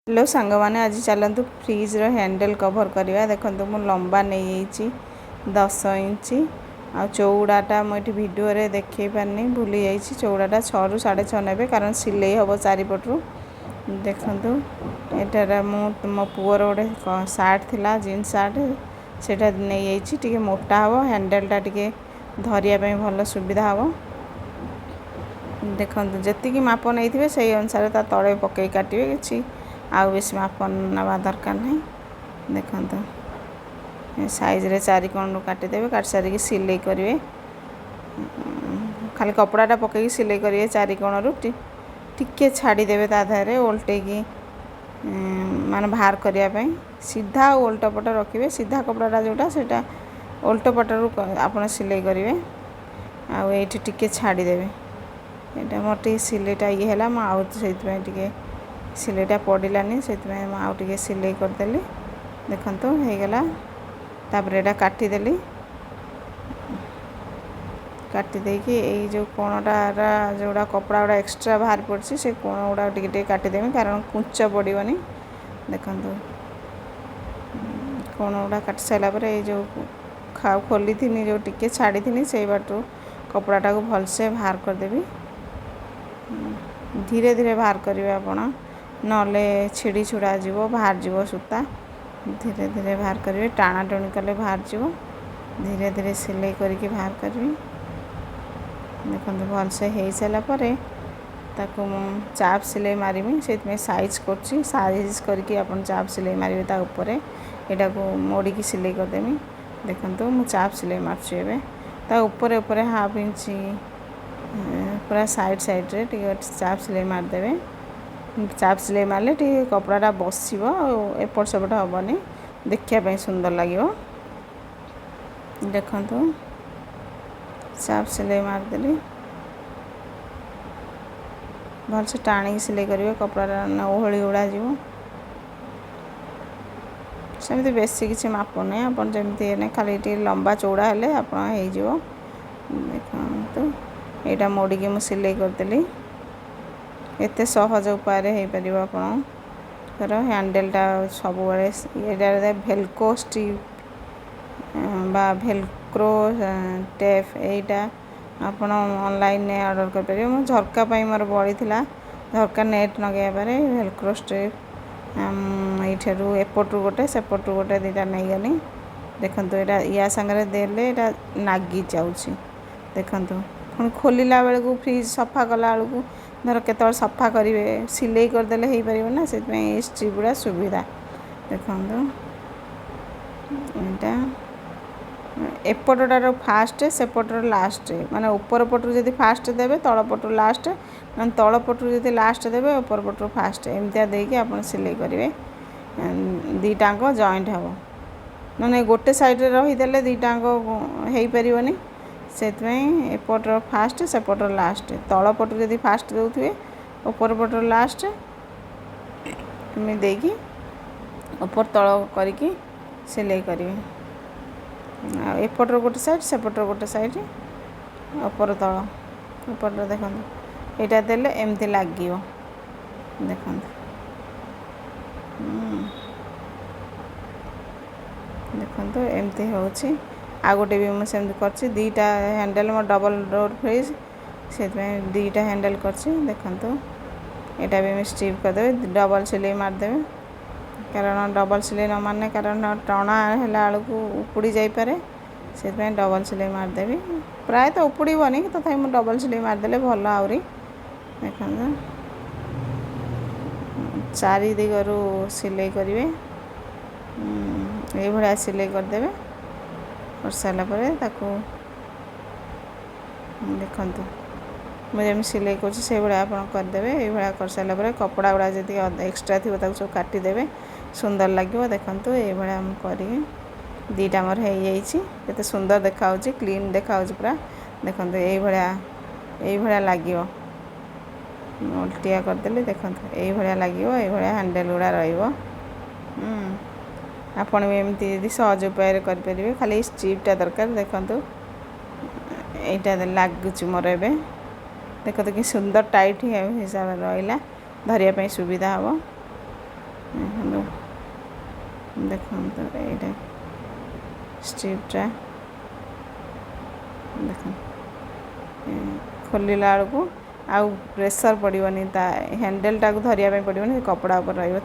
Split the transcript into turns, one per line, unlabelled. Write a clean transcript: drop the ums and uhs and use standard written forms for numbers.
Hello ସାଙ୍ଗମାନେ, ଆଜି ଚାଲନ୍ତୁ ଫ୍ରିଜ୍ର ହ୍ୟାଣ୍ଡେଲ୍ କଭର୍ କରିବା। ଦେଖନ୍ତୁ, ମୁଁ ଲମ୍ବା ନେଇଯାଇଛି 10 ଇଞ୍ଚ ଆଉ ଚଉଡ଼ାଟା ମୁଁ ଏଠି ଭିଡ଼ିଓରେ ଦେଖାଇ ପାରିନି, ଭୁଲି ଯାଇଛି। ଚଉଡ଼ାଟା 6ରୁ 6.5 ନେବେ, କାରଣ ସିଲେଇ ହେବ ଚାରିପଟରୁ। ଦେଖନ୍ତୁ, ଏଟାର ମୁଁ ମୋ ପୁଅର ଗୋଟେ ସାର୍ଟ ଥିଲା, ଜିନ୍ସ ସାର୍ଟ, ସେଇଟା ନେଇଯାଇଛି। ଟିକେ ମୋଟା ହେବ, ହ୍ୟାଣ୍ଡେଲ୍ଟା ଟିକେ ଧରିବା ପାଇଁ ଭଲ ସୁବିଧା ହେବ। ଦେଖନ୍ତୁ, ଯେତିକି ମାପ ନେଇଥିବେ, ସେଇ ଅନୁସାରେ ତା ତଳେ ପକାଇ କାଟିବେ। କିଛି ଆଉ ବେଶୀ ମାପ ନେବା ଦରକାର ନାହିଁ। ଦେଖନ୍ତୁ, ସାଇଜ୍ରେ ଚାରି କୋଣରୁ କାଟିଦେବେ। କାଟି ସାରିକି ସିଲେଇ କରିବେ। ଖାଲି କପଡ଼ାଟା ପକାଇକି ସିଲେଇ କରିବେ। ଚାରି କୋଣରୁ ଟିକେ ଛାଡ଼ିଦେବେ ତା ଦେହରେ ଓଲଟେଇକି, ମାନେ ବାହାର କରିବା ପାଇଁ। ସିଧା ଆଉ ଓଲଟ ପଟ ରଖିବେ। ସିଧା କପଡ଼ାଟା ଯେଉଁଟା, ସେଇଟା ଓଲଟ ପଟରୁ ଆପଣ ସିଲେଇ କରିବେ ଆଉ ଏଇଠି ଟିକେ ଛାଡ଼ିଦେବେ। ଏଇଟା ମୋର ଟିକେ ସିଲେଇଟା ଇଏ ହେଲା, ମୁଁ ଆଉ ସେଇଥିପାଇଁ ଟିକେ ସିଲେଇଟା ପଡ଼ିଲାନି, ସେଥିପାଇଁ ମୁଁ ଆଉ ଟିକେ ସିଲେଇ କରିଦେଲି। ଦେଖନ୍ତୁ, ହେଇଗଲା। ତାପରେ ଏଇଟା କାଟିଦେଲି। କାଟି ଦେଇକି ଏଇ ଯେଉଁ କୋଣଟାର ଯେଉଁଟା କପଡ଼ା ଗୁଡ଼ା ଏକ୍ସଟ୍ରା ବାହାରି ପଡ଼ିଛି, ସେ କୋଣ ଗୁଡ଼ା ଟିକେ ଟିକେ କାଟିଦେବି, କାରଣ କୁଞ୍ଚ ପଡ଼ିବନି। ଦେଖନ୍ତୁ, କୋଣ ଗୁଡ଼ା କାଟି ସାରିଲା ପରେ ଏଇ ଯେଉଁ ଖୋଲିଥିନି, ଯେଉଁ ଟିକେ ଛାଡ଼ିଥିନି, ସେଇ ବାଟରୁ କପଡ଼ାଟାକୁ ଭଲସେ ବାହାର କରିଦେବି। ଧୀରେ ଧୀରେ ବାହାର କରିବେ ଆପଣ, ନହେଲେ ଛିଡ଼ି ଛୁଡ଼ା ଯିବ, ବାହାରିଯିବ ସୂତା। ଧୀରେ ଧୀରେ ବାହାର କରିବେ, ଟାଣା ଟୁଣି କଲେ ବାହାରିଯିବ। ଧୀରେ ଧୀରେ ସିଲେଇ କରିକି ବାହାର କରିବି। ଦେଖନ୍ତୁ, ଭଲସେ ହେଇସାରିଲା ପରେ ତାକୁ ମୁଁ ଚାପ୍ ସିଲେଇ ମାରିବି, ସେଇଥିପାଇଁ ସାଇଜ୍ କରୁଛି। ସାଇଜ୍ କରିକି ଆପଣ ଚାପ୍ ସିଲେଇ ମାରିବେ। ତା ଉପରେ ଏଇଟାକୁ ମୋଡ଼ିକି ସିଲେଇ କରିଦେବି। ଦେଖନ୍ତୁ, ମୁଁ ଚାପ୍ ସିଲେଇ ମାରୁଛି ଏବେ। ତା ଉପରେ ଉପରେ ହାଫ୍ ଇଞ୍ଚ ପୁରା ସାଇଡ଼୍ ସାଇଡ଼୍ରେ ଟିକେ ଚାପ୍ ସିଲେଇ ମାରିଦେବେ। ଚାପ୍ ସିଲେଇ ମାରିଲେ ଟିକେ କପଡ଼ାଟା ବସିବ ଆଉ ଏପଟ ସେପଟ ହେବନି, ଦେଖିବା ପାଇଁ ସୁନ୍ଦର ଲାଗିବ। ଦେଖନ୍ତୁ, ଚାପ୍ ସିଲେଇ ମାରିଦେଲି। ଭଲସେ ଟାଣିକି ସିଲେଇ କରିବେ, କପଡ଼ାଟା ଓହଳି ଉଡ଼ା ଯିବ। ସେମିତି ବେଶୀ କିଛି ମାପ ନାହିଁ, ଆପଣ ଯେମିତି ହେଲେ ଖାଲି ଟିକେ ଲମ୍ବା ଚଉଡ଼ା ହେଲେ ଆପଣ ହେଇଯିବ। ଦେଖନ୍ତୁ, ଏଇଟା ମୋଡ଼ିକି ମୁଁ ସିଲେଇ କରିଦେଲି। ଏତେ ସହଜ ଉପାୟରେ ହେଇପାରିବ ଆପଣଙ୍କର ହ୍ୟାଣ୍ଡେଲଟା। ସବୁବେଳେ ଏଇଟା ଭେଲକ୍ରୋ ଷ୍ଟ୍ରିପ୍ ବା ଭେଲକ୍ରୋ ଟେପ୍, ଏଇଟା ଆପଣ ଅନଲାଇନରେ ଅର୍ଡ଼ର କରିପାରିବେ। ମୁଁ ଝରକା ପାଇଁ ମୋର ବଳିଥିଲା, ଝରକା ନେଟ୍ ଲଗାଇବା ପରେ ଭେଲକ୍ରୋ ଷ୍ଟ୍ରିପ୍ ଏଇଠାରୁ ଏପଟରୁ ଗୋଟେ, ସେପଟରୁ ଗୋଟେ, ଦୁଇଟା ନେଇଗଲି। ଦେଖନ୍ତୁ, ଏଇଟା ୟା ସାଙ୍ଗରେ ଦେଲେ ଏଇଟା ନାଗି ଯାଉଛି। ଦେଖନ୍ତୁ, ପୁଣି ଖୋଲିଲା ବେଳକୁ, ଫ୍ରିଜ୍ ସଫା କଲା ବେଳକୁ, ଧର କେତେବେଳେ ସଫା କରିବେ, ସିଲେଇ କରିଦେଲେ ହେଇପାରିବ ନା। ସେଥିପାଇଁ ଏଇ ଷ୍ଟ୍ରିପ୍ ଗୁଡ଼ା ସୁବିଧା। ଦେଖନ୍ତୁ, ଏଇଟା ଏପଟଟାର ଫାଷ୍ଟ, ସେପଟର ଲାଷ୍ଟ, ମାନେ ଉପର ପଟରୁ ଯଦି ଫାଷ୍ଟ ଦେବେ, ତଳ ପଟରୁ ଲାଷ୍ଟ, ନହେଲେ ତଳ ପଟରୁ ଯଦି ଲାଷ୍ଟ ଦେବେ, ଉପର ପଟରୁ ଫାଷ୍ଟ, ଏମିତିଆ ଦେଇକି ଆପଣ ସିଲେଇ କରିବେ। ଦୁଇଟାଙ୍କ ଜଏଣ୍ଟ ହେବ। ନହେଲେ ଗୋଟେ ସାଇଡ଼ରେ ରହିଦେଲେ ଦୁଇଟାଙ୍କ ହେଇପାରିବନି। ସେଥିପାଇଁ ଏପଟର ଫାଷ୍ଟ, ସେପଟର ଲାଷ୍ଟ। ତଳ ପଟରୁ ଯଦି ଫାଷ୍ଟ ଦେଉଥିବେ, ଉପର ପଟର ଲାଷ୍ଟ, ଏମିତି ଦେଇକି ଉପର ତଳ କରିକି ସିଲେଇ କରିବେ। ଆଉ ଏପଟର ଗୋଟେ ସାଇଡ଼୍, ସେପଟର ଗୋଟେ ସାଇଡ଼୍, ଉପର ତଳ ଏପଟର। ଦେଖନ୍ତୁ, ଏଇଟା ଦେଲେ ଏମିତି ଲାଗିବ। ଦେଖନ୍ତୁ, ଦେଖନ୍ତୁ, ଏମିତି ହେଉଛି। ଆଉ ଗୋଟେ ବି ମୁଁ ସେମିତି କରିଛି। ଦୁଇଟା ହ୍ୟାଣ୍ଡେଲ୍, ମୋ ଡବଲ୍ ଡୋର୍ ଫ୍ରିଜ୍, ସେଥିପାଇଁ ଦୁଇଟା ହ୍ୟାଣ୍ଡେଲ୍ କରିଛି। ଦେଖନ୍ତୁ, ଏଇଟା ବି ମୁଁ ଷ୍ଟ୍ରିପ୍ କରିଦେବେ, ଡବଲ୍ ସିଲେଇ ମାରିଦେବେ, କାରଣ ଡବଲ୍ ସିଲେଇ ନ ମାରିଲେ, କାରଣ ଟଣା ହେଲା ବେଳକୁ ଉପୁଡ଼ି ଯାଇପାରେ। ସେଥିପାଇଁ ଡବଲ୍ ସିଲେଇ ମାରିଦେବି। ପ୍ରାୟତଃ ଉପୁଡ଼ିବନି, ତଥାପି ମୁଁ ଡବଲ୍ ସିଲେଇ ମାରିଦେଲେ ଭଲ ଆହୁରି। ଦେଖନ୍ତୁ, ଚାରି ଦିଗରୁ ସିଲେଇ କରିବେ। ଏଇଭଳିଆ ସିଲେଇ କରିଦେବେ। କରିସାରିଲା ପରେ ତାକୁ ଦେଖନ୍ତୁ, ମୁଁ ଯେମିତି ସିଲେଇ କରୁଛି, ସେଇଭଳିଆ ଆପଣ କରିଦେବେ। ଏଇଭଳିଆ କରିସାରିଲା ପରେ କପଡ଼ା ଗୁଡ଼ା ଯେତିକି ଏକ୍ସଟ୍ରା ଥିବ, ତାକୁ ସବୁ କାଟିଦେବେ, ସୁନ୍ଦର ଲାଗିବ। ଦେଖନ୍ତୁ, ଏଇଭଳିଆ ମୁଁ କରିକି ଦୁଇଟା ମୋର ହେଇଯାଇଛି। କେତେ ସୁନ୍ଦର ଦେଖାହେଉଛି, କ୍ଲିନ୍ ଦେଖାହେଉଛି ପୁରା। ଦେଖନ୍ତୁ, ଏଇଭଳିଆ ଏଇଭଳିଆ ଲାଗିବ। ଓଲଟିଆ କରିଦେଲି। ଦେଖନ୍ତୁ, ଏଇଭଳିଆ ଲାଗିବ, ଏଇଭଳିଆ ହ୍ୟାଣ୍ଡେଲ୍ ଗୁଡ଼ା ରହିବ। ଆପଣ ବି ଏମିତି ଯଦି ସହଜ ଉପାୟରେ କରିପାରିବେ, ଖାଲି ଷ୍ଟ୍ରିପ୍ଟା ଦରକାର। ଦେଖନ୍ତୁ, ଏଇଟା ଲାଗୁଛି ମୋର ଏବେ। ଦେଖନ୍ତୁ କି ସୁନ୍ଦର ଟାଇଟ୍ ହିସାବରେ ରହିଲା, ଧରିବା ପାଇଁ ସୁବିଧା ହେବ। ଦେଖନ୍ତୁ, ଦେଖନ୍ତୁ, ଏଇଟା ଷ୍ଟ୍ରିପ୍ଟା ଦେଖନ୍ତୁ। ଖୋଲିଲା ବେଳକୁ ଆଉ ପ୍ରେସର୍ ପଡ଼ିବନି, ତା ହ୍ୟାଣ୍ଡେଲଟାକୁ ଧରିବା ପାଇଁ ପଡ଼ିବନି, କପଡ଼ା ଉପରେ ରହିବ।